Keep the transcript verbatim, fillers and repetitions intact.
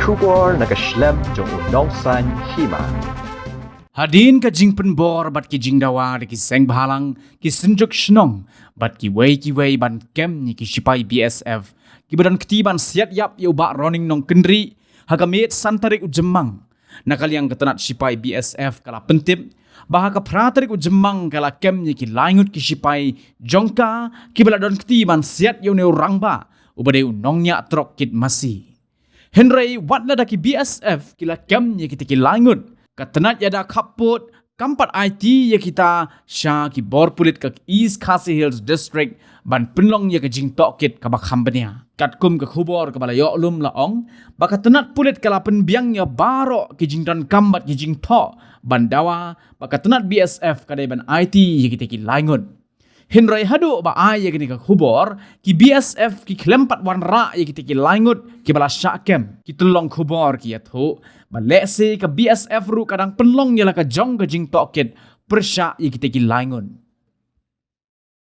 Khubor na ka shlem jong u Nongsaiñ Hima. Hadien ka jingpynbor bad ki jingdawa da ki seng bhalang, ki synjuk shnong bad kiwei kiwei ban kem ïa ki shipai B S F kiba don kti ban siat ïap ïa u Bah Ronning Nongkynrih ha ka miet san tarik u Jymmang. Na ka liang ka tnat shipai B S F ka la pyntip ba ha ka phra tarik u Jymmang ka la kem ïa ki lai ngut ki shipai jong ka kiba la don kti ban siat ïa une u rangbah uba dei u nongñiah trok kit masi. Hynrei wat lada ki B S F ki la kem ïa kita ki lai ngut, ka tnat ïada khappud kam pat aiti ïa kita sha ki bor pulit ka East Khasi Hills District ban pynlong ïa ka jingtohkit kaba kham bniah. Katkum ka khubor kaba la ïoh lum la ong ba ka tnat pulit ka la pynbiang ïa baroh ki jingdonkam bad ki jingthoh ban dawa ba ka tnat B S F ka dei ban aiti ïa kita ki lai ngut. Hynrei haduh ba ai ïa kane ka khubor, ki B S F ki khlem pat wanrah ïa kita ki lai ngut kiba la shah kem. Ki tyllong khubor ki ïathuh ba lehse ka B S F ruh ka dang pynlong ïa la ka jong ka jingtohkit pyrshah ïa kita ki lai ngut.